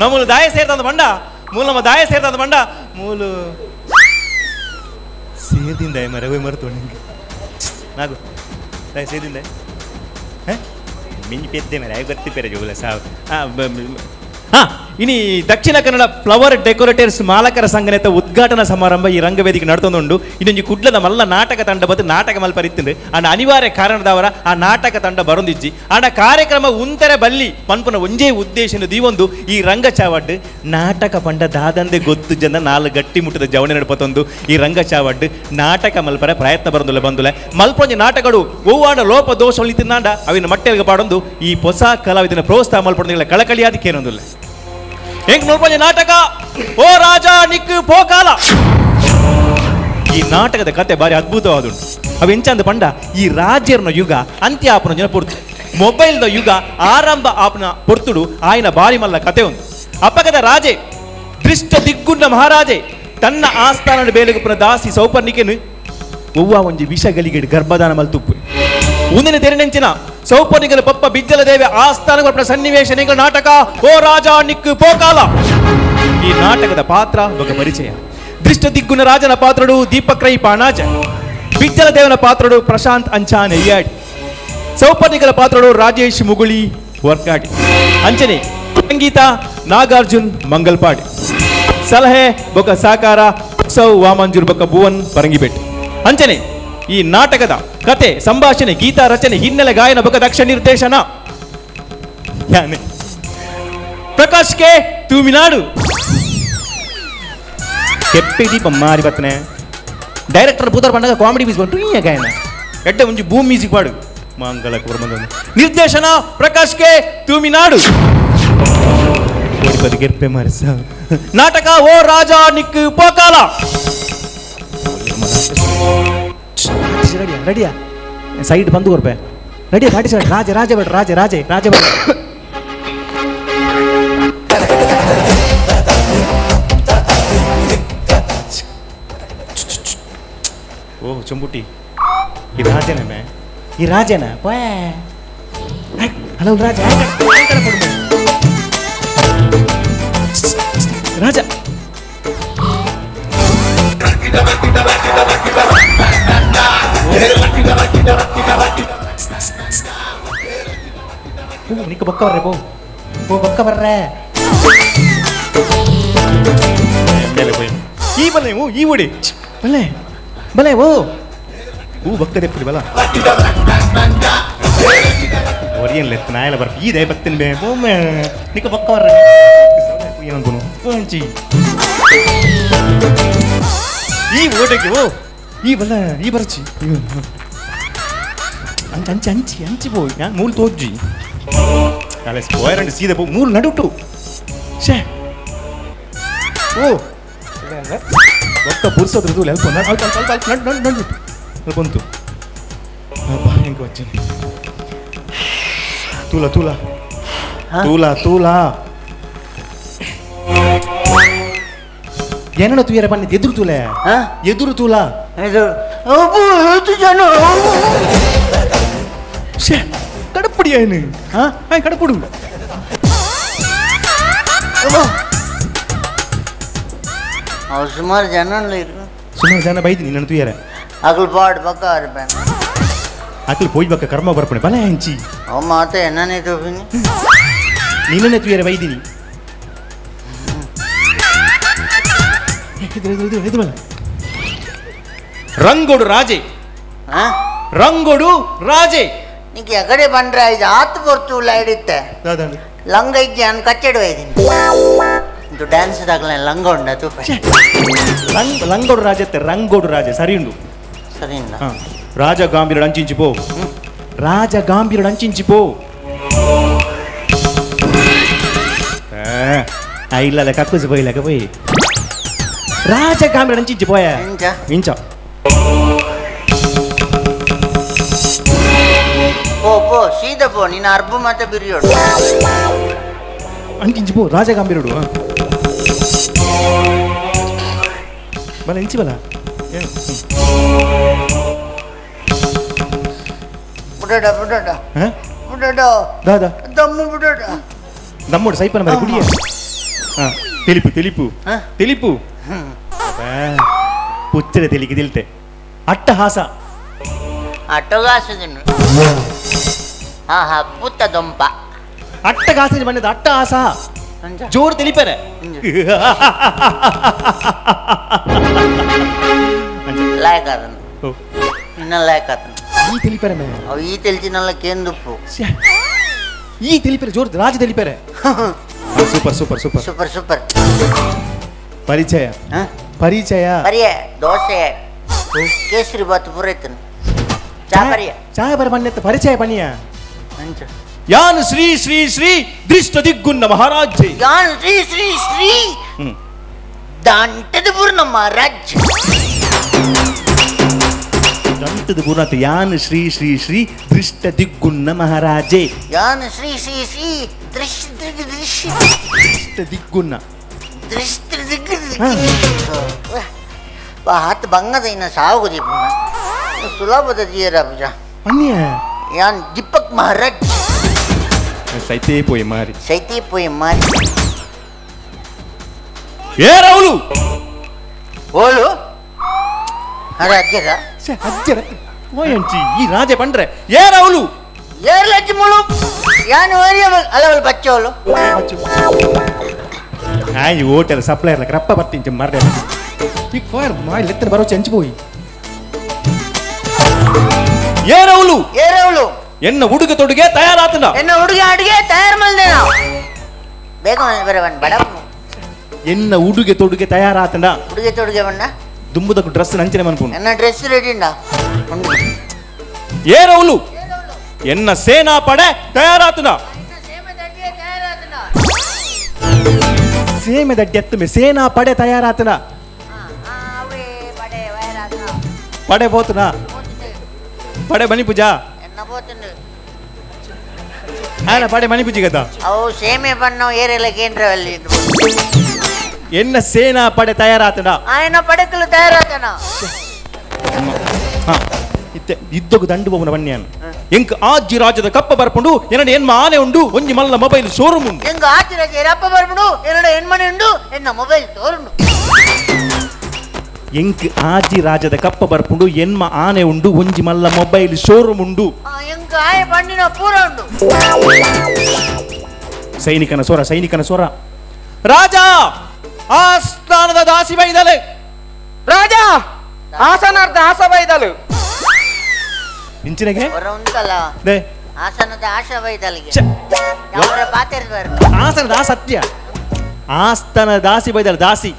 ನಮ್ಮೂಲು ದಾಯ ಸೇರ್ತಂದ ಬಂಡ ಮೂಲ ನಮ್ಮ ದಾಯ ಸೇರ್ತಂದ ಬಂಡ ಮೂಲು ಸೇದಿಂದ ಮರೆ ಹೋಯ್ ಮರೆತು ನಿಂಗೆ ನಾಗು ದಾಯ ಸೇದಿಂದ ಮಿಂಜಿ ಪೆದ್ದೆ ಮೇರೆ ಆಯ್ ಬರ್ತಿ ಪೇರೆ ಜೋಗುಲ ಸಾವು. ಹಾ ಇನಿ ದಕ್ಷಿಣ ಕನ್ನಡ ಫ್ಲವರ್ ಡೆಕೋರೇಟರ್ಸ್ ಮಾಲಕರ ಸಂಘನೇತ ಉದ್ಘಾಟನಾ ಸಮಾರಂಭ ಈ ರಂಗವೇದಿಕೆ ನಡ್ತೊಂದುಂಡು. ಇನ್ನೊಂದು ಕುಡ್ಲದ ಮಲ್ಲ ನಾಟಕ ತಂಡ ಬತ್ತು ನಾಟಕ ಮಲ್ಪರಿತ್ತುಂಡು ಅಂಡ ಅನಿವಾರ್ಯ ಕಾರಣದವರ ಆ ನಾಟಕ ತಂಡ ಬರೊಂದಿಜ್ಜಿ. ಆಂಡ ಕಾರ್ಯಕ್ರಮ ಉಂತರೆ ಬಲ್ಲಿ ಪನ್ಪುನ ಒಂಜೇ ಉದ್ದೇಶನ ದೀವೊಂದು ಈ ರಂಗ ಚಾವಡ್ಡು ನಾಟಕ ಪಂಡ ದಾದಂದೆ ಗೊತ್ತು ಜನ ನಾಲ್ ಗಟ್ಟಿ ಮುಟ್ಟದ ಜವಣೆ ನಡ್ಪತೊಂದು ಈ ರಂಗ ಚಾವಡ್ಡು ನಾಟಕ ಮಲ್ಪರ ಪ್ರಯತ್ನ ಬರೊಂದುಲ್ಲ ಬಂದುಲೆ ಮಲ್ಪೊಂಜಿ ನಾಟಕಡು ಒವ್ವಾಂಡ ಲೋಪ ದೋಷ ತಿನ್ನಾಂಡ ಅವಿನ ಮಟ್ಟೆಲ್ಗ ಪಾಡೊಂದು ಈ ಹೊಸ ಕಲಾವಿದನ ಪ್ರೋತ್ಸಾಹ ಮಲ್ಪೊಂದಿಲ್ಲ ಕಳಕಳಿಯಾದಕ್ಕೇನೊಂದುಲ್ಲ. ಹೆಂಗ್ ನೋಡ್ಕೊಂಡೆ ನಾಟಕ ಓ ರಾಜಾ ನಿಕ್ಕು ಪೋಕಾಲ. ಈ ನಾಟಕದ ಕತೆ ಬಾರಿ ಅದ್ಭುತವಾದುಂಟು. ಅವು ಎಂಚಂದ ಪಂಡ ಈ ರಾಜ್ಯರ್ನ ಯುಗ ಅಂತ್ಯ ಆಪನ ಜನ ಪೊರ್ತು ಮೊಬೈಲ್ದ ಯುಗ ಆರಂಭ ಆಪನ ಪೊರ್ತುಡು ಆಯನ ಬಾರಿ ಮಲ್ಲ ಕತೆ ಉಂಟು. ಅಪ್ಪಗದ ರಾಜೆ ದೃಷ್ಟ ದಿಗ್ಗುಂಡ ಮಹಾರಾಜೆ ತನ್ನ ಆಸ್ಥಾನ ಬೇಲೆಗುಪ್ಪನ ದಾಸಿ ಸೌಪರ್ಣಿಕೆನು ಒವ್ವ ಒಂಜಿ ವಿಷ ಗಲಿಗೆಡು ಗರ್ಭದಾನ ಮಲ್ತುಪ್ಪು ಮುಂದಿನ ತೆರೆನೆಂಚಿನ ಸೌಪರ್ಣಿಕನ ಪಪ್ಪ ಬಿಜ್ಜಲ ದೇವಿ ಆಸ್ಥಾನ ಸನ್ನಿವೇಶ ನಾಟಕ ಓ ರಾಜಾ ನಿಕ್ಕು ಪೋಕಾಲ. ಈ ನಾಟಕದ ಪಾತ್ರ ఒక ಪರಿಚಯ. ದೃಷ್ಟ ದಿಗ್ಗುಣ ರಾಜನ ಪಾತ್ರಡು ದೀಪಕ್ ರೈ ಪಾಣಾಜ, ಬಿಜ್ಜಲ ದೇವನ ಪಾತ್ರಡು ಪ್ರಶಾಂತ್ ಅಂಚಾನ್ ಎಯ್ಯಾಡಿ, ಸೌಪರ್ಣಿಕನ ಪಾತ್ರಡು ರಾಜೇಶ್ ಮುಗುಳಿ ವರ್ಕಾಡಿ, ಅಂಚನೆ ಸಂಗೀತ ನಾಗಾರ್ಜುನ್ ಮಂಗಲ್ಪಾಡಿ, ಸಲಹೆ ಬೊಕ ಸಾಕಾರ ಸೌ ವಾಮಂಜೂರ್ ಬೊಕ ಭುವನ್ ಪರಂಗಿಬೆಟ್. ಅಂಚನೆ ಈ ನಾಟಕದ ಕತೆ ಸಂಭಾಷಣೆ ಗೀತಾ ರಚನೆ ಹಿನ್ನೆಲೆ ಗಾಯನ ಬೊಕ ದಕ್ಷ ನಿರ್ದೇಶನ ಯಾನೆ ಪ್ರಕಾಶ್ ಕೆ ತೂಮಿನಾಡು. ಕೆಪ್ಪೆ ದೀಪ ಮಾರಿ ಬತ್ತನೆ ಡೈರೆಕ್ಟರ್ ಪೂತರ್ ಪಂಡಗ ಕಾಮಿಡಿ ಪೀಸ್ ಬಂತು ಈ ಗಾಯನ ಎಡ್ಡೆ ಮುಂಚೆ ಬೂಮ್ ಮ್ಯೂಸಿಕ್ ಪಾಡು ಮಂಗಳ ಕುರ್ಮಂದ ನಿರ್ದೇಶನ ಪ್ರಕಾಶ್ ಕೆ ತೂಮಿನಾಡು. ಕೆಪ್ಪೆ ಮಾರಿಸ ನಾಟಕ ಓ ರಾಜಾ ನಿಕ್ಕು ಪೋಕಾಲ. ರೆಡಿಯಾ ಸೈಡ್ ಬಂದು ಕೊರ್ಪೆ ರೆಡಿಯಾ ಪಾಟಿ ರಾಜ ರಾಜ ಬೇಡ ರಾಜ ರಾಜೆ ರಾಜ ಬೇಡ. ಓ ಚಂಬುಟಿ ಈ ರಾಜನೇ ಮೇ ಈ ರಾಜನ ಹಲೋ ರಾಜ ರಾಜ ನಿಕ್ಕ ಬೊಕ್ಕ ಬರ್ರೆ ಪೋ ಪೋ ಬೊಕ್ಕ ಬರ್ರೆ ಈ ಬಲ್ಲೆ ಓ ಈ ಓಡಿ ಬಲ್ಲೆ ಬಲ್ಲೆ ಓ ಹೂ ಬಕ್ಕದೆ ಪುಡಿ ಬಲ ಒರಿಯನ್ ಲೆತ್ತ ನಾಯಲ ಬರ್ಪ ಈ ದಯ ಬತ್ತಿನ ಬೇ ಬೊಮ್ಮೆ ನಿಕ್ಕ ಬೊಕ್ಕ ಬರ್ರೆ ಏನನ್ಕೊನು ಅಂಚಿ ಈ ಓಟಕ್ಕೆ ಓ ಈ ಬಲ್ಲ ಈ ಬರ್ಚಿ ಅಂಚಿ ಅಂಚಿ ಅಂಚಿ ಅಂಚಿ ಪೋಯ್ ನಾನು ಮೂಲು ತೋಜ್ಜಿ ಕಾಲೇಜ್ ಪೋಯರಂಡು ಸೀದಾ ಪೋ ಮೂಲು ನಡುಟು ಶೇ ಓ ಒಕ್ಕ ಪುರ್ಸೋದ್ರ ಅಲ್ಪ ಅಲ್ಪ ಅಲ್ಪ ಅಲ್ಪ ನಡು ನಡು ನಡು ಅಲ್ಪ ಬಂತು ಅಪ್ಪ ಹೆಂಗೆ ವಚ್ಚನೆ ತೂಲ ತೂಲ ತೂಲ ತೂಲ ಏನೋ ತೂಯರ ಬನ್ನಿ ಎದುರು ತೂಲೆ ಎದುರು ತೂಲ ಕಡಪುಡಿ ಏನು ಕಡಪುಡು ಸುಮಾರು ಜನ ಸುಮಾರು ಜನ ಬೈದಿ ನಿನ್ನ ತೂಯರ ಅಗಲ್ ಪಾಡ್ ಬಕ್ಕ ಅಕಲ್ ಪೋಯ್ ಬಕ್ಕ ಕರ್ಮ ಬರ್ಪಣೆ ಬಲ ಹಂಚಿ ಅವ ಮಾತ ಎನ್ನನೇ ತೂಪಿನಿ ನಿನ್ನನೆ ತೂಯರ ಬೈದಿನಿ ರಂಗೋಡು ರಾಜೆ ರಂಗೋಡು ರಾಜೆ ನಿಂಗೆ ಎಗಡೆ ಬಂದ್ರೆ ಇದು ಆತು ಬರ್ತು ಹಿಡಿತ್ತೆ ಲಂಗ ಇಜ್ಜೆ ನಾನು ಕಚ್ಚಡಿ ಒಯ್ದೀನಿ ಇದು ಡ್ಯಾನ್ಸ್ ದಾಗಲ ಲಂಗ ಉಂಡ ತೂಪ ರಂಗೋಡು ರಾಜೆ ರಂಗೋಡು ರಾಜೆ ಸರಿ ಉಂಡು ಸರಿ ರಾಜ ಗಾಂಭೀರ ಅಂಚಿಂಚಿ ಪೋ ರಾಜ ಗಾಂಭೀರ ಅಂಚಿಂಚಿ ಪೋ ಇಲ್ಲ ಕಕ್ಕುಸಿ ಪೋಯಿಲಕ ಪೋಯಿ ರಾಜ ಗಾಂಭೀರ ಅಂಚಿಂಚಿ ಪೋಯ ಇಂಚ ಪೋ ಪೋ ಸೀದಾ ಪೋ ನಿನ್ನ ಅರ್ಬು ಮತ್ತೆ ಬಿರಿಯೋಡು ಅಂಚಿಂಚಿ ಪೋ ರಾಜ ಗಾಂಭೀರಡು ಬಲ ಇಂಚಿ ಬಲ ಬುಡಡ ಬುಡಡ ಬುಡಡ ದಾದಾ ದಮ್ಮು ಬುಡಡ ದಮ್ಮೋಡು ಸೈಪನ ಮರೆ ಕುಡಿಯ ತಿಳಿಪು ತಿಳಿಪು ತಿಳಿಪು ಪುಚ್ಚರ ತಿಳಿಗೆ ತಿಳ್ತೆ ಅಟ್ಟಹಾಸ ಅಟ್ಟಗಾಸ ಹಾ ಹಾ ಪುತ್ತ ದೊಂಪ ಅಟ್ಟಗಾಸ ಬಣ್ಣದ ಅಟ್ಟಹಾಸ ಜೋರು ತಿಳಿಪರೆ ಲಾಯಕಾದನು ಇನ್ನ ಲಾಯಕಾತನು ಈ ತಿಳಿಪರೆ ಮೇ ಅವು ಈ ತಿಳಿಚಿನಲ್ಲ ಕೇಂದುಪ್ಪು ಈ ತಿಳಿಪರೆ ಜೋರು ರಾಜ ತಿಳಿಪರೆ super super super super super ಪರಿಚಯ ಪರಿಚಯ ಪರಿಯ ದೋಸೆ ಕೇಸರಿ ಬಾತ್ ಪೂರೈತನು ಚಾ ಪರಿಯ ಚಾ ಬರ ಬಣ್ಣತ್ತ ಪರಿಚಯ ಬನ್ನಿಯ ಯಾನು ಶ್ರೀ ಶ್ರೀ ಶ್ರೀ ದೃಷ್ಟ ದಿಗ್ಗುನ್ನ ಮಹಾರಾಜ್ ಯಾನು ಶ್ರೀ ಶ್ರೀ ಶ್ರೀ ದಂಟದ ಮಹಾರಾಜ್ ದಂಟದ ಪೂರ್ಣ ಯಾನು ಶ್ರೀ ಶ್ರೀ ಶ್ರೀ ದೃಷ್ಟ ದಿಗ್ಗುನ್ನ ಮಹಾರಾಜೇ ಯಾನು ಶ್ರೀ ಶ್ರೀ ಶ್ರೀ ದೃಷ್ಟ ದೃಷ್ಟ ದಿಗ್ಗುನ್ನ ದೃಷ್ಟ ದಿಗ್ ಹಾತ್ ಬಂಗದ ಇನ್ನ ಸಾವು ದೀಪನ ಸುಲಭದ ಜಿಯರ ಪೂಜಾ ಅನ್ಯ ಯಾನ್ ದೀಪಕ್ ಮಹಾರಾಜ್ ಸೈತೆ ಪೋಯಿ ಮಾರಿ ಸೈತೆ ಪೋಯಿ ಮಾರಿ ಏ ರಾಹುಲು ಓಲು ಅರೆ ಅಜ್ಜರ ಛೆ ಅಜ್ಜರ ಓಯಂಚಿ ಈ ರಾಜೆ ಬಂದ್ರೆ ಏ ರಾಹುಲು ಏರ್ ಲಜ್ಜಿ ಮುಳು ಯಾನ್ ಓರಿಯ ಅಲವಲ್ ಬಚ್ಚೋಲು ಆಯ್ ಹೋಟೆಲ್ ಸಪ್ಲೈಯರ್ ರಪ್ಪ ಬರ್ತೀನಿ ಮಾರ್ರೆ ಈ ಫೈರ್ ಮಾಯ್ ಲೆತ್ತನ ಬರೋ ಚೆಂಚು ಪೋಯಿ ಏ ರಾಹುಲು ಏ ರಾಹುಲು ಎನ್ನ ಉಡುಗೆ ತೊಡುಗೆ ತಯಾರಾತನ ಎನ್ನ ಉಡುಗೆ ಅಡುಗೆ ತಯಾರು ಮಲ್ದೆ ನಾವು ಬೇಗ ಬರವನ್ ಬಡ ಎನ್ನ ಉಡುಗೆ ತೊಡುಗೆ ತಯಾರಾತನ ಉಡುಗೆ ತೊಡುಗೆ ಬಣ್ಣ ದುಂಬುದಕ್ಕೆ ಡ್ರೆಸ್ ನಂಚಿನ ಮನ್ಪುನು ಎನ್ನ ಡ್ರೆಸ್ ರೆಡಿ ಏ ರಾಹುಲು ಎನ್ನ ಸೇನಾ ಪಡೆ ತಯಾರಾತನ ಸೇಮೆ ದಡ್ಡಿ ಎತ್ತುಮೆ ಸೇನಾ ಪಡೆ ತಯಾರಾತನ ಪಡೆ ಪೋತನ ಪಡೆ ಮಣಿ ಪೂಜಾ ಆನ ಪಡೆ ಮಣಿ ಪೂಜೆ ಗದ ಅವು ಸೇಮೆ ಬಣ್ಣ ಏರೆಲ್ಲ ಕೇಂದ್ರವಲ್ಲಿ ಎನ್ನ ಸೇನಾ ಪಡೆ ತಯಾರಾತನ ಆಯನ ಪಡೆಕಲು ತಯಾರಾತನ ಇತ್ತೆ ಇದ್ದೊಗು ದಂಡು ಬೋವನ ಬಣ್ಣಿಯಾನು ಎಂಕ್ ಆಜಿ ರಾಜ್ಯದ ಕಪ್ಪ ಬರ್ಪುಂಡು ಎನ್ನಡ ಎನ್ಮ ಆನೆ ಉಂಡು ಒಂಜಿ ಮಲ್ಲ ಮೊಬೈಲ್ ಶೋರೂಮ್ ಉಂಡು ಎಂಕ್ ಆಜಿ ರಾಜ್ಯ ರಪ್ಪ ಬರ್ಪುಂಡು ಎನ್ನಡ ಎನ್ಮನೆ ಉಂಡು ಎನ್ನ ಮೊಬೈಲ್ ತೋರುಂಡು ಎಂಕ್ ಆಜಿ ರಾಜ್ಯದ ಕಪ್ಪ ಬರ್ಪುಂಡು ಎನ್ಮ ಆನೆ ಉಂಡು ಒಂಜಿ ಮಲ್ಲ ಮೊಬೈಲ್ ಶೋರೂಮ್ ಉಂಡು ಎಂಕ್ ಆಯ ಬಣ್ಣಿನ ಪೂರ ಉಂಡು ಸೈನಿಕನ ಸ್ವರ ಸೈನಿಕನ ಸ್ವರ ರಾಜ ಆಸ್ಥಾನದ ದಾಸಿ ಬೈದಲೆ ರಾಜ ಆಸನಾರ್ಧ ಆಸ ಬೈದಲು ಇಂಚಿನಗೆ ಉಂಟಲ್ಲ they ಆಸನದ ಆಶಾ ಬೈದಲಿಗೆ ಅವರ ಪಾತೆರ್ದಾರ ಆಸನದ ಆ ಸತ್ಯ ಆಸ್ಥಾನ ದಾಸಿ ಬೈದಲು ದಾಸಿ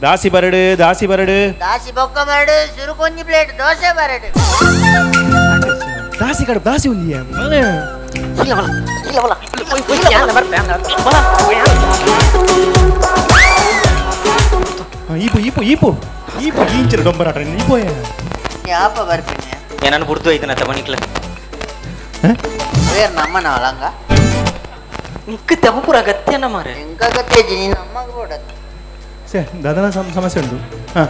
ದಾಸಿ ಬರಡು ದಾಸಿ ಬರಡು ದಾಸಿ ಬೊಕ್ಕ ಬರಡು ಸುರುಕೊಂಜಿ ಪ್ಲೇಟ್ ದೋಸೆ ಬರಡು ದಾಸಿ ಕಡು ದಾಸಿ ಒಂದಿಯ ಈಪು ಈಪು ಈಪು ಈಪು ಈಂಚಿನ ಡೊಂಬರಾಟ ಈಪೋಯ ಯಾಪ ಬರ್ಪಿನಿ ಏನನ್ನು ಬುಡ್ದು ಐತನತ್ತ ಮಣಿಕ್ಲ ಬೇರೆ ನಮ್ಮನ ಅಲಂಗ ನಿಕ್ಕ ತೆಪುರ ಅಗತ್ಯನ ಮಾರೆ ಎಂಕ ಅಗತ್ಯ ನೀನು ಅಮ್ಮಗ ಬೋಡತ್ತ ಸೇ ದಾದನ ಸಮಸ್ಯೆ ಉಂಟು ಹಾಂ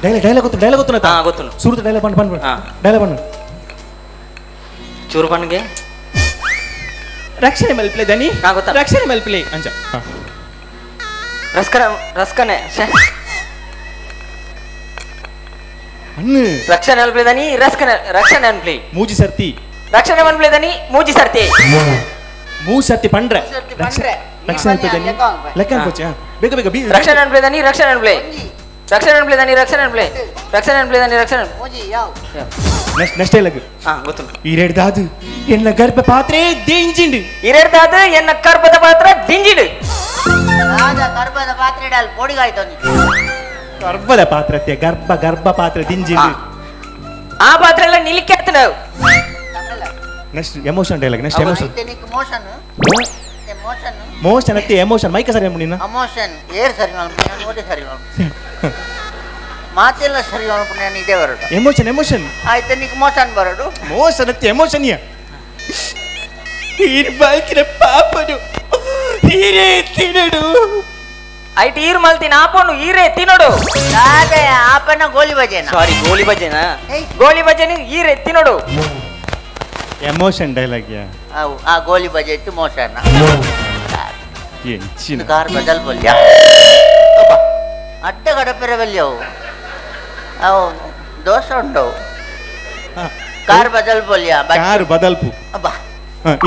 ಡೈಲಾಗ್ ಡೈಲಾಗ್ ಗೊತ್ತು ಡೈಲಾಗ್ ಗೊತ್ತು ಹಾಂ ಗೊತ್ತು ಸುರುತ ಡೈಲಾಗ್ ಬಣ್ಣ ಬಣ್ಣ ಡೈಲಾಗ್ ಬಣ್ಣ ಚೂರು ಬಣ್ಣಿಗೆ ರಕ್ಷಣೆ ಮಲ್ಪ್ಲೆ ದನಿ ಹಾಂ ಗೊತ್ತಾ ರಕ್ಷಣೆ ಮಲ್ಪ್ಲೆ ಅಂಚ ಹಾಂ ರಸ್ಕರ ರಸ್ಕನೆ ಅಣ್ಣು ರಕ್ಷಣೆ ಅನ್ಪ್ಲೆ ದನಿ ರಸ್ಕನೆ ರಕ್ಷಣೆ ಅನ್ಪ್ಲೆ ಮೂಜಿ ಸರ್ತಿ ರಕ್ಷಣೆ ಅನ್ಪ್ಲೆ ದನಿ ಮೂಜಿ ಸರ್ತಿ ಮೂ ಸರ್ತಿ ಪಂಡ್ರೆ ರಕ್ಷಣೆ ಅನ್ಪ್ಲೆ ದನಿ ಲೆಕ್ಕ ಅನ್ಕೋಚ ಬೇಗ ಬೇಗ ಬಿ ರಕ್ಷಣೆ ಅನ್ಪ್ಲೆ ದನಿ ರಕ್ಷಣೆ ಅನ್ಪ್ಲೆ ರಕ್ಷಣೆ ಅನ್ಪ್ಲೆ ದನಿ ರಕ್ಷಣೆ ಅನ್ಪ್ಲೆ ರಕ್ಷಣೆ ಅನ್ಪ್ಲೆ ದನಿ ರಕ್ಷಣೆ ಮೂಜಿ ಯಾವ next next dialogue ಹಾ ಗೊತ್ತು ಈರೆಡ್ದಾದು ಎನ್ನ ಗರ್ಭ ಪಾತ್ರೆ ದಿಂಜಿಂಡು ಈರೆಡ್ದಾದು ಎನ್ನ ಗರ್ಭದ ಪಾತ್ರೆ ದಿಂಜಿಂಡು ರಾಜ ಗರ್ಭದ ಪಾತ್ರೆ ಡಾಲ್ ಪೋಡಿಗಾಯ್ತು ಗರ್ಭದ ಪಾತ್ರತೆ ಗರ್ಭ ಗರ್ಭ ಪಾತ್ರೆ ದಿಂಜಿಂಡು ಆ ಪಾತ್ರೆ ಎಲ್ಲ ನಿಲಿಕೆ ಆಯ್ತು ನಾವು next emotion dialogue next emotion motion motion motion ಅತ್ತೆ ಎಮೋಷನ್ ಮೈಕ ಸರಿ ನಿನ್ನ ಎಮೋಷನ್ ಏರ್ ಸರಿ ಮಲ್ಪು ನೋಡಿ ಸರಿ ಮಲ್ಪು ಮಾತೆಲ್ಲ ಸರಿ ಮಲ್ಪು ನಾನು ಇದೇ ಬರೋದು ಎಮೋಷನ್ ಎಮೋಷನ್ ಆಯ್ತು ನಿಕ್ ಮೋಷನ್ ಬರೋದು ಮೋಷನ್ ಅತ್ತೆ ಎಮೋಷನ್ ಯಾ ಹೀರ್ ಬಾಲ್ಕಿನ ಪಾಪನು ಹೀರೇ ತಿನ್ನಡು ಐಟ್ ಈರ್ ಮಲ್ತಿನ ಆಪನು ಈರೇ ತಿನ್ನಡು ದಾದೆ ಆಪನ ಗೋಲಿ ಬಜೆನಾ ಸಾರಿ ಗೋಲಿ ಬಜೆನಾ ಗೋಲಿ ಬಜೆನು ಈರೇ ತಿನ್ನಡು ಎಮೋಷನ್ ಡೈಲಾಗ್ ಯಾ ಆ ಗೋಲಿ ಬಜೆ ಇತ್ತು ಮೋಷನ್ Car ಬದಲ್ ಬಲ್ಯ ಅಡ್ಡ ಗಡಪೆರೆ ಬಲ್ಯವು ಅವು ದೋಸೆ ಉಂಟವು ಕಾರ್ ಬದಲ್ ಬಲ್ಯ ಕಾರ್ ಬದಲ್ಪು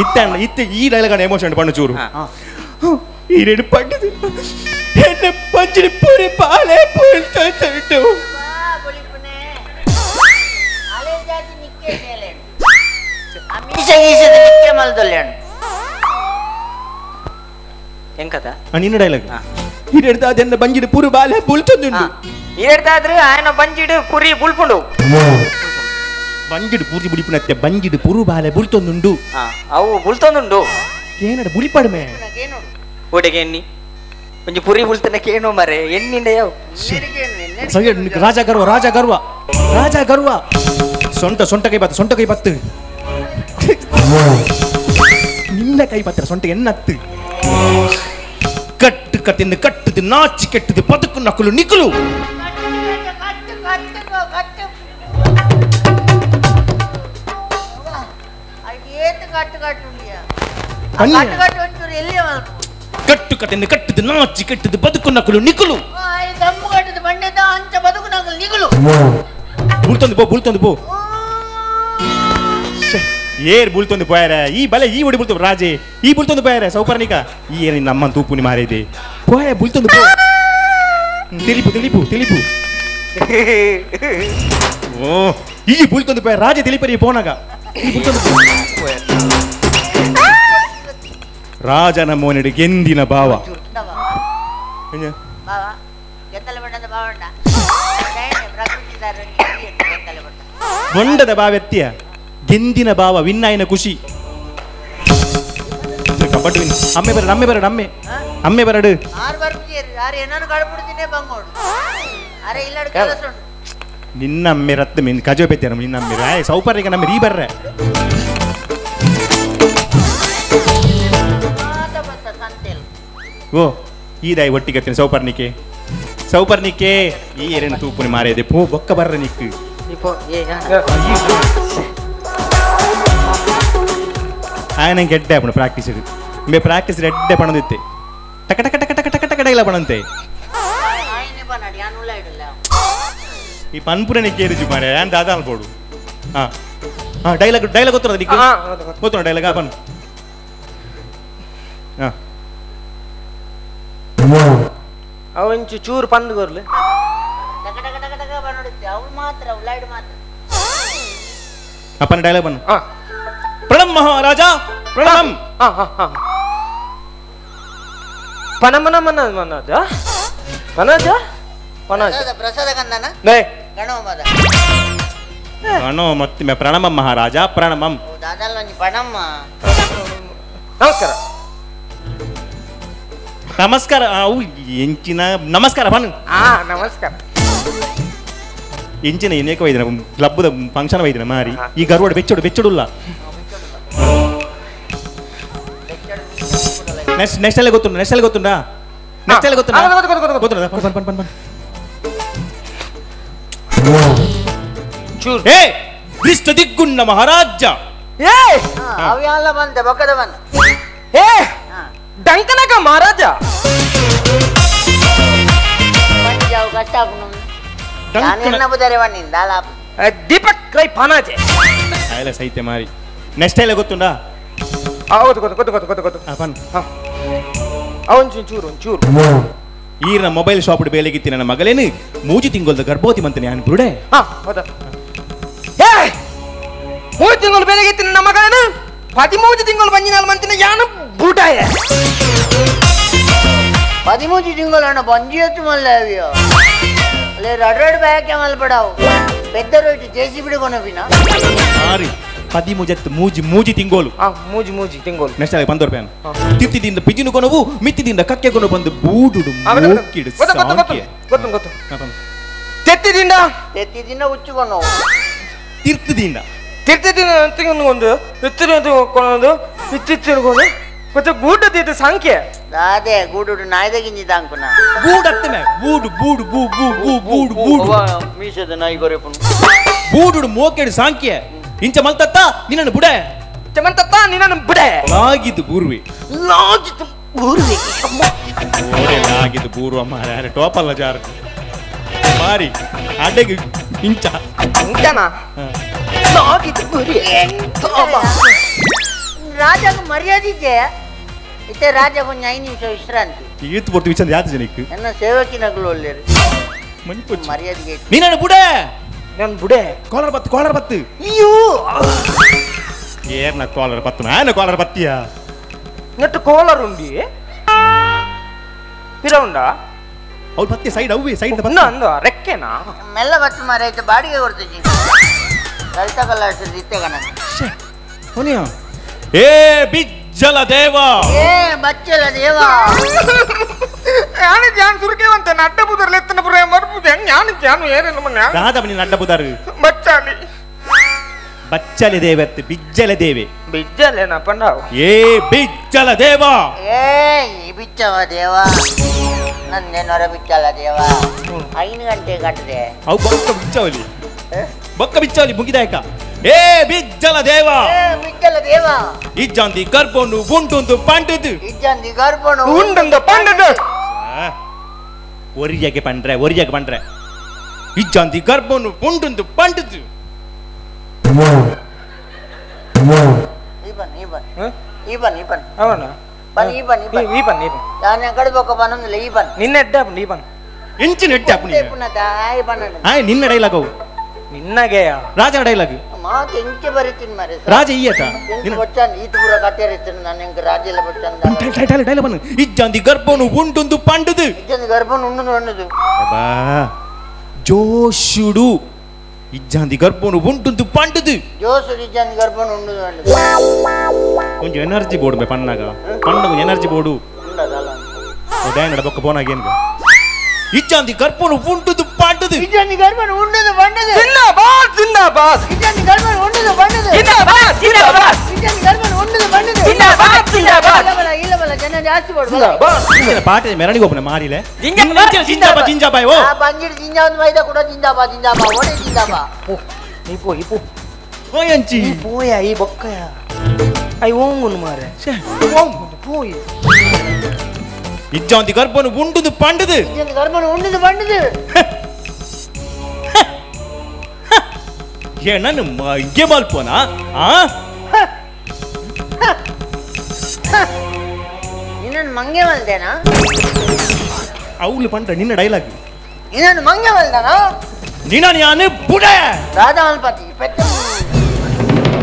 ಇತ್ತ ಇತ್ತ ಈ ಡೈಲಾಗ್ ಎಮೋಷನ್ ಪಣ್ಣು ಚೂರು ಈ ರೆಡ್ ಪಂಡಿದು ಎನ್ನ ಪಂಚಿಡಿ ಪೂರಿ ಪಾಲೆ ಪುಲ್ತು ಎಂಕದ ನಿನ್ನ ಡೈಲಾಗ್ ಈರೆಡ್ದ ಬಂಜಿಡು ಪುರು ಬಾಲೆ ಬುಲ್ತೊಂದುಂಡು ಈರೆಡ್ದಾದ್ರೆ ఆయన ಬಂಜಿಡು ಪುರಿ ಬುಲ್ಪುಂಡು ಬಂಜಿಡು ಪೂರ್ತಿ ಬುಡಿಪುನತ್ತೆ ಬಂಜಿಡು ಪುರು ಬಾಲೆ ಬುಲ್ತೊಂದುಂಡು ಅವು ಬುಲ್ತೊಂದುಂಡು ಏನಡ ಬುಲಿಪಡಮೆ ಓಡೆಗೆ ಎನ್ನಿ ಒಂಜಿ ಪುರಿ ಬುಲ್ತನ ಕೇನೋ ಮರೆ ಎನ್ನಿಂಡ ಯಾವ ರಾಜ ಗರ್ವ ರಾಜ ಗರ್ವ ರಾಜ ಗರ್ವ ಸೊಂಟ ಸೊಂಟ ಕೈ ಬತ್ತು ಸೊಂಟ ಕೈ ಬತ್ತು ನಿನ್ನ ಕೈ ಬತ್ತರ ಸೊಂಟ ಎನ್ನತ್ತು ಕಟ್ಟು ಕಟ್ಟಿಂದ ಕಟ್ಟುದು ನಾಚಿ ಕೆಟ್ಟದು ಬದುಕು ನಕಲು ನಿಕಲು ಕಟ್ಟು ಕಟ್ಟಿಂದ ಕಟ್ಟುದು ನಾಚಿ ಕೆಟ್ಟದು ಬದುಕು ನಕಲು ನಿಕಲು ಬುಲ್ತೊಂದು ಪೋ ಬುಲ್ತೊಂದು ಪೋ ಏರ್ ಬುಲ್ತೊಂದು ಪೋಯಾರ ಈ ಬಲೆ ಈ ಒಡಿ ಬುಲ್ತು ರಾಜೆ ಈ ಬುಲ್ತೊಂದು ಪೋಯಾರ ಸೌಪರ್ಣಿಕ ಈ ಏನ ನಮ್ಮ ತೂಪುನಿ ಮಾರಿದೆ ಪೋಯ ಬುಲ್ತೊಂದು ಪೋ ತಿಳಿಪು ತಿಳಿಪು ತಿಳಿಪು ಓ ಈ ಬುಲ್ತೊಂದು ಪೋಯ ರಾಜೆ ತಿಳಿಪರಿ ಪೋನಾಗ ಈ ಬುಲ್ತೊಂದು ರಾಜನ ಮೋನೆಡು ಗೆಂದಿನ ಭಾವ ಬೊಂಡದ ಭಾವೆತ್ತಿಯ ಗೆಂದಿನ ಭಾವ ವಿನ್ನಾಯಿನ ಖುಷಿ ಕಬಡ್ಡಿ ವಿನ್ ಅಮ್ಮೆ ಬರಡು ಅಮ್ಮೆ ಬರಡು ಅಮ್ಮೆ ಅಮ್ಮೆ ಬರಡು ನಿನ್ನ ಅಮ್ಮೆ ರತ್ತ ಮೀನ್ ಕಜೋ ಪೆತ್ತಾರ ನಿನ್ನ ಅಮ್ಮೆ ರಾಯ್ ಸೌಪರ್ಣಿಕ ನಮ್ಮ ರೀ ಬರ್ರೆ ಓ ಈ ದಾಯಿ ಒಟ್ಟಿಗೆ ಸೌಪರ್ಣಿಕೆ ಸೌಪರ್ಣಿಕೆ ಈ ಏರೇನು ತೂಪುನಿ ಮಾರೇದೆ ಪೋ ಬೊಕ್ಕ ಬರ್ರ ನಿಕ್ಕು ఆయన ಎಡ್ಡೆ ಆಪುಂಡು ಪ್ರಾಕ್ಟೀಸ್ ಮೇ ಪ್ರಾಕ್ಟೀಸ್ ಎಡ್ಡೆ ಪಣದಿತ್ತೆ ಟಕ ಟಕ ಟಕ ಟಕ ಟಕ ಟಕ ಡೈಲ ಪಣಂತೆ ಈ ಪನ್ಪುರನೆ ಕೇರಿಜು ಮಾರೆ ಆನ್ ದಾದಾ ಅನ್ಬೋಡು ಹಾ ಹಾ ಡೈಲಾಗ್ ಡೈಲಾಗ್ ಗೊತ್ತಿರೋದು ನಿಕ್ಕು ಗೊತ್ತುಂಡ ಡೈಲಾಗ್ ಪನ್ ಹಾ ಅವಂಚು ಚೂರು ಪಂದು ಗೊರ್ಲು ಟಕ ಟಕ ಟಕ ಟಕ ಬನ್ನೊಡುತ್ತೆ ಅವಳು ಮಾತ್ರ ಉಳ್ಳಾಯ್ಡು ಮಾತ್ರ ಅಪ್ಪನ ಡೈಲಾಗ್ ಬನ್ನು ಪ್ರಣಮ್ ಮಹಾರಾಜ ಪ್ರಣಮ್ ಪನಮನ ಮನ ಮನಜ ಮನಜ ಮನಜ ಪ್ರಸಾದ ಕಂದನ ನೇ ಗಣೋಮದ ಗಣೋ ಮತ್ತೆ ಪ್ರಣಮಂ ಮಹಾರಾಜ ಪ್ರಣಮಂ ದಾದಲ್ಲ ಪ್ರಣಮ್ಮ ನಮಸ್ಕಾರ ನಮಸ್ಕಾರ ಅವು ಎಂಚಿನ ನಮಸ್ಕಾರ ಬನ್ನು ನಮಸ್ಕಾರ ಎಂಚಿನ ಏನೇಕ ವೈದಿನ ಕ್ಲಬ್ದ ಫಂಕ್ಷನ್ ವೈದಿನ ಮಾರಿ ಈ ಗರ್ವಡ್ ಬೆಚ್ಚಡು ಬೆಚ್ಚಡುಲ್ಲ ನೆಕ್ಸ್ಟ್ ನೆಕ್ಸ್ಟ್ ಅಲ್ಲೇ ಗೊತ್ತುಂಟು ನೆಕ್ಸ್ಟ್ ಅಲ್ಲೇ ಗೊತ್ತುಂಟಾ ನೆಕ್ಸ್ಟ್ ಅಲ್ಲೇ ಗೊತ್ತುಂಟಾ ಗೊತ್ತುಂಟಾ ಪನ್ ಪನ್ ಪನ್ ಪನ್ ಚೂರ್ ಏ ದುಷ್ಟ ದಿಗ್ಗುಣ್ಣ ಮಹಾರಾಜ ಏ ಅವ್ಯಾಲ ಬಂದೆ ಬೊಕ್ಕದ ಬಂದ ಏ ಡಂಕನಕ ಮಹಾರಾಜ ಬಂಜಾವು ಕಟ್ಟಾಪುನು ನಾನೆನ್ನ ಬುದರೆ ಬನ್ನಿಂದ ದಾಲಾಪ ದೀಪಕ್ ರೈ ಪಾನಾಜೆ ಆಯಲ ಸೈತೆ ಮಾರಿ ನೆಕ್ಸ್ಟ್ ಅಲ್ಲೇ ಗೊತ್ತುಂಟಾ ಗೊತ್ತು ಗೊತ್ತು ಗೊತ್ತು ಗೊತ್ತು ಗೊತ್ತು ಗೊತ್ತು ಪನ್ ಒಂಚೂರು ಚೂರು ಒಂಚೂರು ಈರ್ನ ಮೊಬೈಲ್ ಶಾಪ್ ಬೇಲೆಗಿತ್ತಿ ನನ್ನ ಮಗಲೇನು ಮೂಜಿ ತಿಂಗೊಲ್ದ ಗರ್ಭವತಿ ಮಂತನೆ ನಾನು ಬುರುಡೆ ಹಾ ಹೌದಾ ಏ 3 ತಿಂಗಳು ಬೇಲೆಗಿತ್ತಿ ನನ್ನ ಮಗಲೇನು 13 ತಿಂಗಳು ಬಂಜಿನಾಲ್ ಮಂತಿನ ಯಾನು ಬುಡಾಯ 13 ತಿಂಗಳು ಅಣ್ಣ ಬಂಜಿ ಎತ್ತು ಮಲ್ಲ ಅವಿಯೋ ಅಲ್ಲೇ ರಡ್ ಬ್ಯಾಕ್ ಮಲ್ಪಡಾವು పెద్ద రేటు జేసీ ಬಿಡುಗೊನವಿನ ಮಾರಿ 13 ಮೂಜಿ ಮೂಜಿ ತಿಂಗೋಲು ಮೂಜಿ ಮೂಜಿ ತಿಂಗೋಲು ನೆಕ್ಸ್ಟ್ ಆಗಿ ಬಂದೋರ್ ಪ್ಯಾನ್ ತಿರ್ತಿದಿಂದ ಪಿಜಿನು ಕೊನವು ಮಿತ್ತಿದಿಂದ ಕಕ್ಕೆ ಕೊನವು ಬಂದು ಬೂಡುಡು ಮೋಕಿಡು ಗೊತ್ತು ಗೊತ್ತು ಗೊತ್ತು ತೆತ್ತಿದಿಂದ ತೆತ್ತಿದಿಂದ ಉಚ್ಚುಕೊನವು ತಿರ್ತಿದಿಂದ ತಿರ್ತಿದಿಂದ ತಿಂಗೊಂದು ಎತ್ತಿನ ಕೊನೊಂದು ಇತ್ತಿತ್ತಿನಗೊಂದು ಮತ್ತೆ ಗೂಡದ ಸಂಖ್ಯೆ ಅದೇ ಗೂಡು ನಾಯ್ದ ಗಿಂಜಿ ತಾಂಕುನ ಗೂಡತ್ತಮೆ ಬೂಡು ಬೂಡು ಬೂ ಬೂ ಬೂ ಬೂಡು ಬೂಡು ಮೀಸದ ನಾಯಿ ಗೊರೆಪುನು ಬೂಡುಡು ಮೋಕೆಡು ಸಾಂಖ್ಯ ಇಂಚ ಮಲ್ತತ್ತ ನಿನ್ನನ್ನು ಬುಡೆ ಚಮಂತತ್ತ ನಿನ್ನನ್ನು ಬುಡೆ ಲಾಗಿದ್ದು ಬೂರ್ವಿ ಲಾಗಿದ್ದು ಬೂರುವೆ ಓಡೆಲ್ಲ ಆಗಿದ್ದು ಬೂರುವ ಮಾರ ಟೋಪಲ್ಲ ಜಾರು ಮಾರಿ ಅಡ್ಡೆಗೆ ಇಂಚ ಇಂಚನಾ ಲಾಗಿದ್ದು ಬೂರಿ ರಾಜಾಗ ಮರ್ಯಾದೆ ಇದೆಯಾ ಇತ್ತೆ ರಾಜ ಕೊಂಚ 5 ನಿಮಿಷ ವಿಶ್ರಾಂತಿ ಈತ್ ಪೊರ್ತು ವಿಚಂದ ಯಾತ ಜನಕ್ಕೆ ನನ್ನ ಸೇವಕಿನಗಳು ಒಳ್ಳೆಯರು ಮರ್ಯಾದೆಗೆ ನೀನು ಬುಡೆ ನಾನು ಬುಡೆ ಕಾಲರ್ ಬತ್ತು ಕಾಲರ್ ಬತ್ತು ಅಯ್ಯೋ ಏರ್ನ ಕಾಲರ್ ಬತ್ತು ನಾನು ಕಾಲರ್ ಬತ್ತಿಯಾ ನೆಟ್ಟು ಕಾಲರ್ ಉಂಡಿ ಪಿರೌಂಡ ಅವ್ರು ಬತ್ತಿ ಸೈಡ್ ಅವ್ವಿ ಸೈಡ್ ಬನ್ನ ಅಂದ ರೆಕ್ಕೆನಾ ಮೆಲ್ಲ ಬತ್ತು ಮಾರಾಯ್ತು ಬಾಡಿಗೆ ಕೊಡ್ತೀನಿ ಲಲಿತ ಕಲಾಸ ಇತ್ತೆ ಕಣ ಹೋನಿಯಾ ಏ ಬಿಜ್ಜಲ ದೇವ ಏ ಬಚ್ಚಲ ದೇವ ಯಾನು ಜಾನ್ ಸುರುಕೇವಂತ ಅಡ್ಡ ಬುದರ್ಲೆ ಎತ್ತನ ಪುರ ಮರ್ಪುದೆ ಯಾನು ಜಾನು ಏರೇನು ಮನ್ನ ದಾದ ಬನ್ನಿ ಅಡ್ಡ ಬುದರು ಬಚ್ಚಾಲಿ ಬಚ್ಚಲ ದೇವತ್ತೆ ಬಿಜ್ಜಲ ದೇವೆ ಬಿಜ್ಜಲೇನ ಪಂಡಾವ್ ಏ ಬಿಜ್ಜಲ ದೇವ ಏ ಈ ಬಿಚ್ಚವ ದೇವ ನನ್ನೇನೊರ ಬಿಚ್ಚಲ ದೇವ 5 ಗಂಟೆ ಕಟ್ಟದೆ ಅವು ಬೊಕ್ಕ ಬಿಚ್ಚವಲಿ ಬೊಕ್ಕ ಬಿಚ್ಚವಲಿ ಮುಗಿದಾಯಕ ಏ ಬಿಜ್ಜಲ ದೇವ ಏ ಬಿಜ್ಜಲ ದೇವ ಇಜ್ಜಾಂದಿ ಗರ್ಭನು ಉಂಟುಂದು ಪಂಡದು ಇಜ್ಜಾಂದಿ ಗರ್ಭನು ಉಂಟುಂದು ಪಂಡದು ಒರಿಯಾಗೆ ಪಂಡ್ರೆ ಒರಿಯಾಗೆ ಪಂಡ್ರೆ ಇಜ್ಜಾಂದಿ ಗರ್ಭನು ಉಂಟುಂದು ಪಂಡದು ಈಬನ್ ಈಬನ್ ಈಬನ್ ಈಬನ್ ಅವನ ಬನ್ ಈಬನ್ ಈಬನ್ ಈಬನ್ ಈಬನ್ ನಾನು ಕಡಬೊಕ್ಕ ಬನ್ನೊಂದಿಲ್ಲ ಈಬನ್ ನಿನ್ನ ಎಡ್ಡೆ ಅಪ್ಪು ಈಬನ್ ಇಂಚಿನ ಎಡ್ಡೆ ಅಪ್ಪು ನೀನು ಆಯ್ ಬನ್ನ ಆಯ್ ನಿನ್ನ ಡೈಲಾಗ್ ಅವು ನಿನ್ನಗೆಯ ರಾಜನ ಡೈಲಾಗ್ ಮಾತು ಎಂಚೆ ಬರೀತೀನಿ ಮಾರೆ ರಾಜ ಈಯತ ಎಂಚೆ ಬಚ್ಚಾನ್ ಈತ ಪೂರ ಕಟ್ಟೇರಿತೀನಿ ನಾನು ಎಂಕ ರಾಜ ಎಲ್ಲ ಬಚ್ಚಾನ್ ಡೈಲಾಗ್ ಡೈಲಾಗ್ ಬನ್ನ ಇಜ್ಜಾಂದಿ ಗರ್ಭನು ಉಂಟುಂದು ಪಂಡದು ಇಜ್ಜಾಂದಿ ಗರ್ಭನು ಉಂಡುಂದು ಪಂಡದು ಅಬ್ಬಾ ಜೋಶುಡು ಇಜ್ಜಾಂದಿ ಗರ್ಭನು ಉಂಟುಂದು ಪಂಡದು ಜೋಶುಡು ಇಜ್ಜಾಂದಿ ಗರ್ಭನು ಉಂಡುಂದು ಪಂಡದು ಕೊಂಚ ಎನರ್ಜಿ ಬೋರ್ಡ್ ಬೇ ಪನ್ನಾಗ ಪಂಡ ಎನರ್ಜಿ ಬೋರ್ಡು ಉದಯನಡ ಬೊಕ್ಕ ಪೋನಾಗ ಏನ್ಗ ಇಜ್ಜಾಂದಿ ಗರ್ಭನು ಉಂಟುಂದು ಪಂಡದು ಇಜ್ಜಾಂದಿ ಗರ್ಭನು ಉಂಡುಂದು ಪಂಡದು ಜಿಂದಾಬಾದ್ ಜಿಂದಾಬಾದ್ ಇಜ್ಜಾಂದಿ ಗರ್ಭನು ಉಂಡುಂದು ಪಂಡದು ಜಿಂದಾಬಾದ್ ಜಿಂದಾಬಾದ್ ಇಜ್ಜಾಂದಿ ಗರ್ಭನು ಉಂಡುಂದು ಪಂಡದು ಜಿಂದಾಬಾದ್ ಜಿಂದಾಬಾದ್ ಇಲ್ಲ ಬಲ ಇಲ್ಲ ಬಲ ಜನ ಜಾಸ್ತಿ ಬೋರ್ಡ್ ಬಲ ಪಾಠ ಮೆರಣಿಗೆ ಒಬ್ಬನ ಮಾರಿಲೆ ಜಿಂದಾಬಾದ್ ಜಿಂದಾಬಾದ್ ಜಿಂದಾಬಾದ್ ಓ ಆ ಬಂಜಿರ್ ಜಿಂಜಾ ಒಂದು ಮೈದ ಕೂಡ ಜಿಂದಾಬಾದ್ ಜಿಂದಾಬಾದ್ ಓಡೆ ಜಿಂದಾಬಾದ್ ಓ ನೀ ಪೋ ಈ ಪೋ ಓಯಂಚಿ ಈ ಪೋಯ ಈ ಬೊಕ್ಕಯ I ಓಂಗುನು ಮಾರೆ ಛೆ ಓಂಗು ಪೋಯ್ ಇಜ್ಜಾಂದಿ ಗರ್ಭನು ಉಂಡುದು ಪಂಡದು ಇಜ್ಜಾಂದಿ ಗರ್ಭನು ಉಂಡುದು ಪಂಡದು ಏ ನಾನು ಮಂಗೆ ಮಲ್ಪೋನಾ ಆ ನಿನ್ನನ್ನು ಮಂಗೆ ಮಲ್ದೇನಾ ಅವಳು ಪಂಡ ನಿನ್ನ ಡೈಲಾಗ್ ನಿನ್ನನ್ನು ಮಂಗೆ ಮಲ್ದನಾ ನಿನ್ನ ಯಾನು ಬುಡೆ ರಾಧಾ ಮಲ್ಪತಿ ಪೆತ್ತ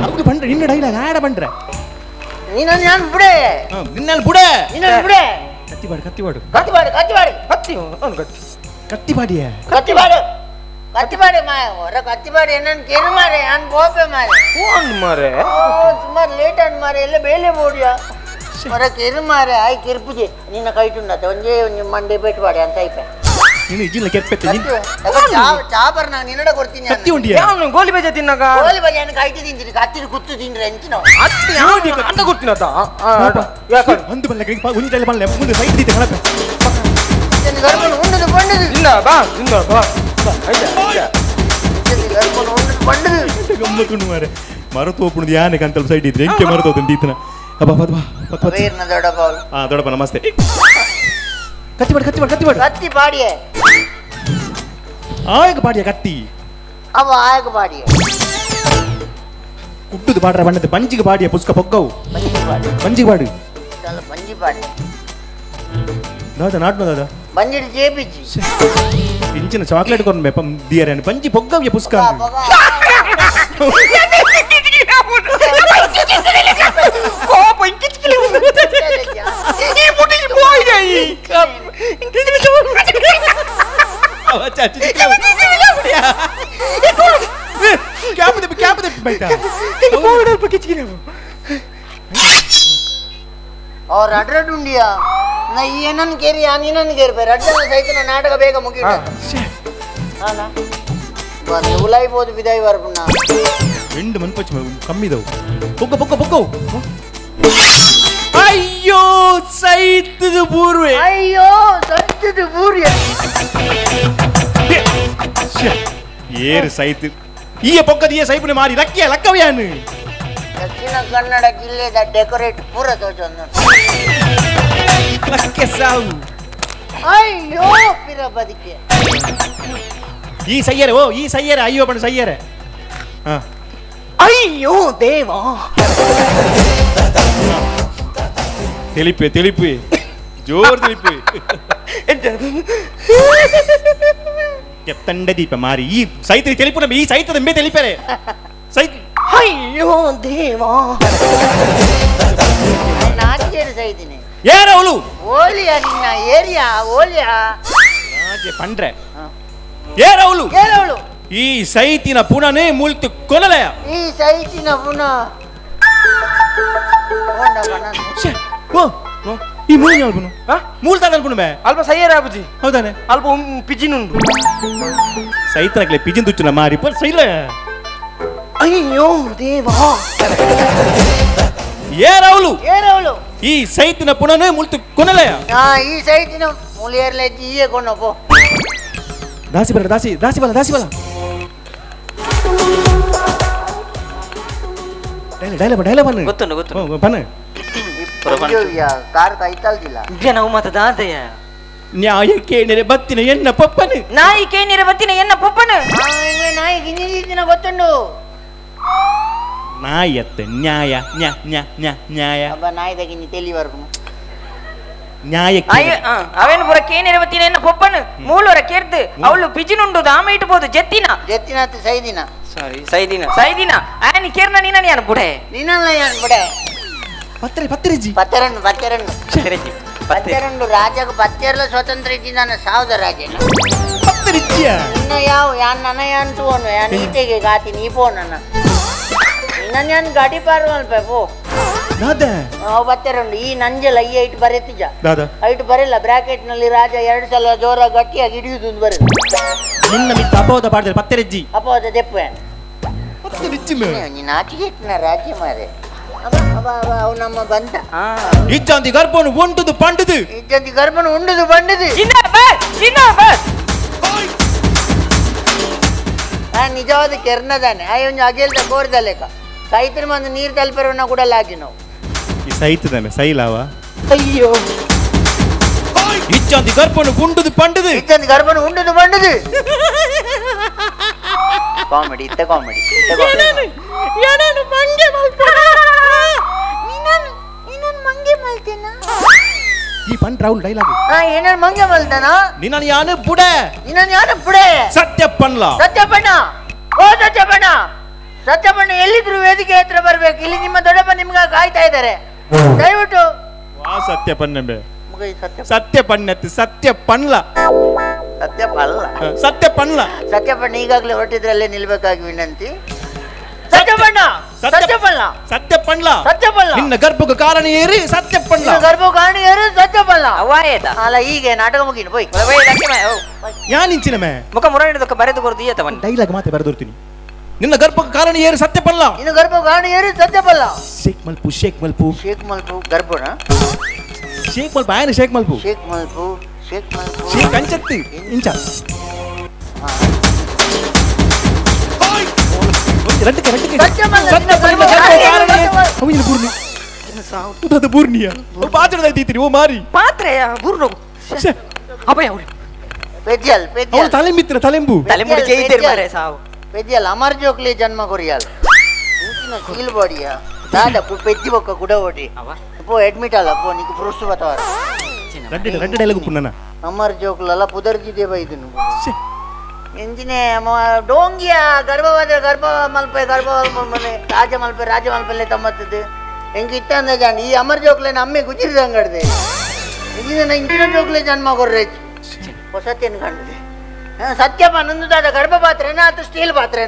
ಅವಳು ಪಂಡ್ರೆ ನಿನ್ನ ಡೈಲಾಗ್ ಆಡ ಪಂಡ್ರೆ ನಿನ್ನನ್ನು ನಾನು ಬುಡೆ ನಿನ್ನನ್ನು ಬುಡೆ ನಿನ್ನನ್ನು ಬುಡೆ ಕತ್ತಿಬಾಡು ಕತ್ತಿಬಾಡು ಕತ್ತಿಬಾಡು ಕತ್ತಿಬಾಡು ಕತ್ತಿ ಅವನು ಕತ್ತಿ ಕತ್ತಿಬಾಡಿಯೇ ಕತ್ತಿಬಾಡು ಕತ್ತಿಬಾಡು ಮಾ ಹೊರ ಕತ್ತಿಬಾಡು ಏನನ್ನು ಕೇರು ಮಾರೆ ನಾನು ಗೋಪೆ ಮಾರೆ ಫೋನ್ ಮಾರೆ ಸುಮಾರು ಲೇಟ್ ಆನ್ ಮಾರೆ ಎಲ್ಲ ಬೇಲೆ ಬೋಡಿಯಾ ಹೊರ ಕೆರು ಮಾರೆ ಆಯ್ ಕಿರ್ಪುಜೆ ನಿನ್ನ ಕೈಟುಂಡತ್ತೆ ಒಂಜೇ ಒಂಜಿ ಮಂಡೆ ಪೇಟು ಅಂತ ಐಪೆ ನೀನು ಇಜ್ಜಿಲ್ಲ ಕೆರ್ಪೆತ್ತೆ ಚಾಪರ್ ನಾನು ನಿನ್ನಡ ಕೊಡ್ತೀನಿ ಕತ್ತಿ ಉಂಡಿಯಾ ಯಾವನು ಗೋಲಿ ಬಜೆ ತಿನ್ನಗ ಗೋಲಿ ಬಜೆ ನಾನು ಕೈಟು ತಿಂತೀನಿ ಕತ್ತಿನ ಕುತ್ತು ತಿಂದ್ರೆ ಎಂಚಿನ ಅತ್ತಿ ಅಂಡ ಕೊಡ್ತೀನತ ಒಂದು ಬಲ್ಲೆ ಕೈ ಒಂದು ಟೈಲ್ ಬಲ್ಲೆ ಮುಂದೆ ಸೈಡ್ ಇದೆ ಹೊಳಕ ಗರ್ಭನ ಉಂಡುದು ಬಂಡುದು ಜಿಂದಾಬಾದ್ ಜಿಂದಾಬಾದ್ ಐತ ಗರ್ಭನ ಉಂಡುದು ಬಂಡುದು ಗಮ್ಮತ್ತುಂಡು ಮಾರೆ ಮರತು ಒಪ್ಪುಣದು ಯಾನೆ ಕಂತಲ್ ಸೈಡ್ ಇದ್ರೆ ಎಂಕೆ ಮರತು ಹೋಗ್ತೀನಿ ಈತನ ಅಬ್ಬಾ ಬಾ ಬಾ ವೀರ್ನ ದೊಡ್ಡಪ್ಪ ಹಾ ದೊಡ್ಡಪ್ಪ ನಮಸ್ತೆ ಕತ್ತಿ ಬಾಡು ಕತ್ತಿ ಬಾಡು ಕತ್ತಿ ಬಾಡು ಕತ್ತಿ ಬಾಡಿಯೇ ಆಯಕ ಬಾಡಿಯ ಕತ್ತಿ ಅವ ಆಯಕ ಬಾಡಿಯೇ ಕುಟ್ಟುದು ಬಾಡ್ರ ಬಣ್ಣದ ಬಂಜಿಗೆ ಬಾಡಿಯ ಪುಸ್ಕ ಪೊಕ್ಕವು ಬಂಜಿಗೆ ಬಾಡಿ ಬಂಜಿಗೆ ಬಾಡು ಚಲ ಬಂಜಿ ಬಾಡಿ ದಾದಾ ನಾಟ್ನ ದಾದಾ ಬಂಜಿಡಿ ಜೇಬಿಜಿ ಇಂಚಿನ ಚಾಕ್ಲೇಟ್ ಕೊರ್ನ ಬೆಪ್ಪ ದಿಯರೇನು ಬಂಜಿ ಪೊಕ್ಕವ್ಯ ಪುಸ್ಕ ಕೋಪ ಇಂಕಿಚ್ಕಿಲಿ ಈ ಪುಟಿಗೆ ಪೋಯಿದೆ ಈ ಕ್ಯಾಪ್ ದೆಪ್ಪಿ ಬೈತಾ ಅವ್ರು ಅಡ್ರಡ್ ಉಂಡಿಯಾ ನಾ ಏನನ್ ಕೇರಿ ನೀನನ್ ಕೇರ್ಬೇರೆ ಅಡ್ಡನ ಸಹಿತ ನಾಟಕ ಬೇಗ ಮುಗಿಯುತ್ತೆ ಅಲ್ಲ ಬಂದು ಉಲಾಯ್ಬೋದು ವಿದಾಯ್ ವರ್ಪುಣ್ಣ ಎಂಡು ಮನ್ಪಚ್ಚ ಕಮ್ಮಿದವು ಪೊಕ್ಕ ಪೊಕ್ಕ ಪೊಕ್ಕ ಅಯ್ಯೋ ಸೈತದ ಬೂರ್ವೆ ಅಯ್ಯೋ ಸೈತದ ಬೂರ್ವೆ ಏರು ಸೈತು ಈಯ ಪೊಕ್ಕದ ಈಯ ಸೈಪುನೆ ಮಾರಿ ಲಕ್ಕಿಯ ಲಕ್ಕವ್ಯಾನು ದಕ್ಷಿಣ ಕನ್ನಡ ಜಿಲ್ಲೆದ ಡೆಕೋರೇಟ್ ಪೂರ ತೋಚೊಂದು. ಬದಿಕೆ ಸಾವು. ಅಯ್ಯೋ ಪಿರ ಬದಿಕೆ. ಈ ಸಯ್ಯರೆ ಓ ಈ ಸಯ್ಯರೆ ಅಯ್ಯೋ ಬಣ್ಣ ಸಯ್ಯರೆ. ಅಯ್ಯೋ ದೇವಾ. ತಿಳಿಪಿ ತಿಳಿಪಿ ಜೋರ್ ತಿಳಿಪಿ. ಎತ್ತಂಡ ದೀಪ ಮಾರಿ ಈ ಸೈತ್ರಿ ತಿಳಿಪು ನಮ್ಮ ಈ ಸೈತದ ಮೇ ತಿಳಿಪರೆ ಸೈತ್. ಅಯ್ಯೋ ದೇವಾ. ನಾಚಿಕೇರು ಸೈತೀನಿ. ಏರ ಅವಳು ಓಲಿಯಾ ನಿನ್ನ ಏರಿಯಾ ಓಲಿಯಾ ಪಂಡ್ರೆ. ಏರ ಅವಳು ಏರವಳು ಈ ಸೈತಿನ ಪುನನೇ ಮುಲ್ತು ಕೊನಲಯ. ಈ ಸೈತಿನ ಪುನಃ ಓ ಈ ಮೂಲ ಅಲ್ಪನು ಮೂಲ ತಾದಲ್ಪನು ಬೇ ಅಲ್ಪ ಸೈಯರ ಅಬುಜಿ. ಹೌದಾನೆ ಅಲ್ಪ ಪಿಜಿನ್ ಉಂಡು ಸೈತನಕ್ಲೆ ಪಿಜಿನ್ ತುಚ್ಚುನ ಮಾರಿ ಪರ್ ಸೈಲ. ಅಯ್ಯೋ ದೇವಾ. ಏರವಳು ಏರವಳು ಈ ಸೈತಿನ ಪುನನೇ ಮುಲ್ತು ಕೊನಲಯ. ಈ ಸೈತಿನ ಮೂಲಿಯರ್ಲೆ ಈಯೇ ಕೊನಪೋ. ದಾಸಿ ಬರ ದಾಸಿ ದಾಸಿ ಬಲ ದಾಸಿ ಬಲ. ಡೈಲ ಡೈಲ ಬನ್ನ ಗೊತ್ತುಂಡು ಗೊತ್ತುಂಡು ಬನ್ನ. ಕಾರ್ ಕೈತಲ್ದಿಲ್ಲ ನಾವು ಮತ ದಾದಯ. ನ್ಯಾಯ ಕೇಳಿರೆ ಬತ್ತಿನ ಎನ್ನ ಪಪ್ಪನು. ನಾಯಿ ಕೇಳಿರೆ ಬತ್ತಿನ ಎನ್ನ ಪಪ್ಪನು. ನಾಯಿ ಗಿಂಜಿನ ಗೊತ್ತುಂಡು. ನಾಯಿ ಅತ್ತ ನ್ಯಾಯ ನ್ಯಾ ನ್ಯಾ ನ್ಯಾ ನ್ಯಾಯ. ಅಬ್ಬ ನಾಯಿದ ಗಿಂಜಿ ತೆಲಿವರ್ಗು ನ್ಯಾಯ. ಅವೇನು ಪುರ ಕೇನಿರೆ ಬತ್ತಿನ ಎನ್ನ ಪಪ್ಪನು ಮೂಲವರ ಕೇರ್ದು ಅವಳು ಪಿಜಿನುಂಡು ದಾಮ ಇಟ್ಬೋದು ಜೆತ್ತಿನ ಜೆತ್ತಿನ ಸೈದಿನ. ಸಾರಿ ಸೈದಿನ ಸೈದಿನ ಆಯನ ಕೇರ್ನ ನೀನ ಯಾನು ಬುಡೆ ನೀನಲ್ಲ ಯಾನು ಬುಡೆ. ಪತ್ರೆ ಪತ್ರೆಜಿ ಪತ್ತೆರಂಡು ಪತ್ತೆರಂಡು ಪತ್ತೆರಂಡು ರಾಜಗ ಪತ್ತೆರ್ಲ ಸ್ವತಂತ್ರ ಇದ್ದಿದ್ದಾನೆ ಸಾವದ ರಾಜನ ಪತ್ತೆರಿಜ್ಜಿಯ ನಿನ್ನ ಯಾವ ಯಾನ್ ನನ್ನ ಯಾನ್ ತೋನು ಯಾನ್ ಈತೆಗೆ ಗಾತಿ ನೀ ಪೋ ನನ್ನ ನಿನ್ನ ಯಾನ್ ಗಾಡಿ ಪಾರು ಅಲ್ಪ ಪೋ ದಾದ ಅವು ಪತ್ತೆರಂಡು ಈ ನಂಜಲ ಈ ಐಟ್ ಬರೆತಿಜ ದಾದ ಐಟ್ ಬರೆಲ್ಲ ಬ್ರಾಕೆಟ್ ನಲ್ಲಿ ರಾಜ ಎರಡು ಸಲ ಜೋರ ಗಟ್ಟಿಯಾಗಿ ಹಿಡಿಯುವುದು ಬರೆಲ್ಲ ನಿನ್ನ ಮಿತ್ತ ಅಪವಾದ ಪಾಡ್ತಾರೆ ಪತ್ತೆರಿಜ್ಜಿ ಅಪವಾದ ದೆಪ್ಪು ಯಾನ್ ಪತ್ತೆರಿಜ್ಜಿ ಮೇ ನೀನು ಆಚಿಗೆ ರಾಜ್ಯ ಮಾರೆ. ಅವ ನಮ್ಮ ಬಂದ ಇಜ್ಜಂತಿ ಗರ್ಭನು ಉಂಟುದು ಪಂಡುದು. ಇಜ್ಜಂತಿ ಗರ್ಭನು ಉಂಡುದು ಪಂಡುದು. ಜಿಂದಾಬಾದ್ ಜಿಂದಾಬಾದ್. ನಿಜವಾದ ಕೆರ್ನದಾನೆ ಆಯ್ ಒಂಜಿ ಅಗೆಲ್ದ ಕೋರ್ದ ಲೆಕ್ಕ ಸೈತ್ರ ಮಂದು ನೀರು ತಲುಪಿರೋನ ಕೂಡ ಲಾಗಿ ನಾವು ಈ ಸೈತದಮೆ ಸೈಲಾವ. ಅಯ್ಯೋ ಇಜ್ಜಂತಿ ಗರ್ಭನು ಉಂಡುದು ಪಂಡುದು. ಇಜ್ಜಂತಿ ಗರ್ಭನು ಉಂಡುದು ಪಂಡುದು. ಕಾಮಿಡಿ ಇತ್ತ ಕಾಮಿಡಿ ಇತ್ತ ಕಾಮಿಡಿ. ಯಾನನು ಮಂಗೆ ಮಲ್ಪನ ನಿನ್ನನು ನಿನ್ನನು ಮಂಗೆ ಮಲ್ತೇನಾ ಈ ಪಂಡ್ ರೌಲ್ ಡೈಲಾಗ್. ಏನನು ಮಂಗೆ ಮಲ್ತನಾ ನಿನ್ನನು ಯಾನು ಬುಡೆ ನಿನ್ನನು ಯಾನು ಬುಡೆ. ಸತ್ಯಪ್ಪನ್ಲ ಸತ್ಯಪ್ಪಣ್ಣ ಓ ಸತ್ಯಪ್ಪಣ್ಣ ಸತ್ಯಪ್ಪಣ್ಣ ಎಲ್ಲಿದ್ರು ವೇದಿಕೆ ಹತ್ರ ಬರ್ಬೇಕು. ಇಲ್ಲಿ ನಿಮ್ಮ ದೊಡ್ಡಪ್ಪ ನಿಮ್ಗೆ ಕಾಯ್ತಾ ಇದ್ದಾರೆ. ದಯವಿಟ್ಟು ವಾ ಸತ್ಯಪ್ಪಣ್ಣಂಬೆ ಸತ್ಯ ಸತ್ಯಪಣ್ಣತ್ ಸತ್ಯಪಣ್ಲ ಸತ್ಯಪಲ್ಲ ಸತ್ಯಪಣ್ಲ ಸತ್ಯಪಣ್ಣ ಈಗಾಗಲೇ ಹೊರಟಿದ್ರಲ್ಲೇ ನಿಲ್ಬೇಕಾಗಿ ವಿನಂತಿ. ಸತ್ಯಪಣ್ಣ ಸತ್ಯಪಣ್ಣ ಸತ್ಯಪಣ್ಣ ಸತ್ಯಪಣ್ಣ ನಿನ್ನ ಗರ್ಭಕ್ಕೆ ಕಾರಣ ಏರಿ ಸತ್ಯಪಣ್ಣ ಗರ್ಭ ಕಾರಣ ಏರಿ ಸತ್ಯಪಣ್ಣ ಅವಾಯದ ಅಲ್ಲ ಈಗ ನಾಟಕ ಮುಗಿನ ಪೋಯ್ ಯಾನ್ ಇಂಚಿನ ಮೇ ಮುಖ ಮುರಣಿದಕ್ಕೆ ಬರೆದು ಕೊರದು ಈತ ಬನ್ನಿ ಡೈಲಾಗ್ ಮಾತೆ ಬರೆದಿರ್ತೀನಿ. ನಿನ್ನ ಗರ್ಭಕ್ಕೆ ಕಾರಣ ಏರಿ ಸತ್ಯಪಣ್ಣ ನಿನ್ನ ಗರ್ಭ ಕಾರಣ ಏರಿ ಸತ್ಯಪಣ್ಣ. ಶೇಕ್ ಮಲ್ಪು ಶೇಕ್ ಮಲ್ಪು ಶೇಕ್ ಮಲ್ಪು ಗರ್ಭಣ ಶೇಕ್ ಮಲ್ಪು ಆಯನ ಶೇಕ್ ಮಲ್ಪು ಶೇಕ್ ಮಲ್ಪು ಶೇಕ್ ಮಲ್ಪು ಶೇಕ್ ಅಂಚತ್ತಿ ಇಂಚ ರಡ್ಡಕ್ಕೆ ರಡ್ಡಕ್ಕೆ ಸತ್ಯಪಣ್ಣ ಅವನಿನ ಬೂರ್ನಿ ಅದು ಬೂರ್ನಿಯ ಓ ಪಾತ್ರದ ಐತಿರಿ ಓ ಮಾರಿ ಪಾತ್ರೆಯ ಬೂರ್ನು ಅಭಯ ಅವಳು ಪೆದ್ಯಲ್ ಪೆದ್ಯಲ್ ಅವಳು ತಲೆಂಬಿತ್ರ ತಲೆಂಬು ತಲೆಂಬುಡಿ ಜೈತೇರ್ ಮಾರೆ ಸಾವು ಪೆದ್ಯಲ್ ಅಮರ್ ಜೋಕ್ಲಿ ಜನ್ಮ ಕೊರಿಯಲ್ ಇಂಚಿನ ಸೀಲ್ ಬಾಡಿಯ ದಾದ ಪೆದ್ದಿ ಬೊಕ್ಕ ಗುಡ ಓಡಿ ಪೋ ಅಡ್ಮಿಟ್ ಅಲ್ಲ ಪೋ ನಿಕ್ ಪ್ರೂಫ್ ಬತ್ತವಾರ ರಡ್ಡ ರಡ್ಡ ಡೈಲಾಗ್ ಪುನ್ನನ ಅಮರ್ ಜೋಕ್ಲಲ್ಲ ಪುದರ್ಜಿದೆ ಬೈದನು ಎಂಜಿನೇ ಡೋಂಗಿಯ ಗರ್ಭವಾದ ಗರ್ಭ ಮಲ್ಪೆ ಗರ್ಭ ಮನೆ ರಾಜ ಮಲ್ಪೆ ರಾಜ ಮಲ್ಪೆಲ್ಲೇ ತಮ್ಮತ್ತದು ಎಂಕ್ ಇತ್ತಂದ ಜಾನ್ ಈ ಅಮರ್ ಜೋಕ್ಲೆನ ಅಮ್ಮೆ ಗುಜಿರಿದಂಗಡ್ದೆ ಇಂಜಿನ ಇಂಚಿನ ಜೋಕ್ಲೆ ಜನ್ಮ ಕೊರ್ರೆ ಹೊಸತೇನು ಕಂಡದೆ ಸತ್ಯಪ್ಪ ನಂದು ದಾದ ಗರ್ಭ ಪಾತ್ರೆನ ಅಥವಾ ಸ್ಟೀಲ್ ಪಾತ್ರೆ.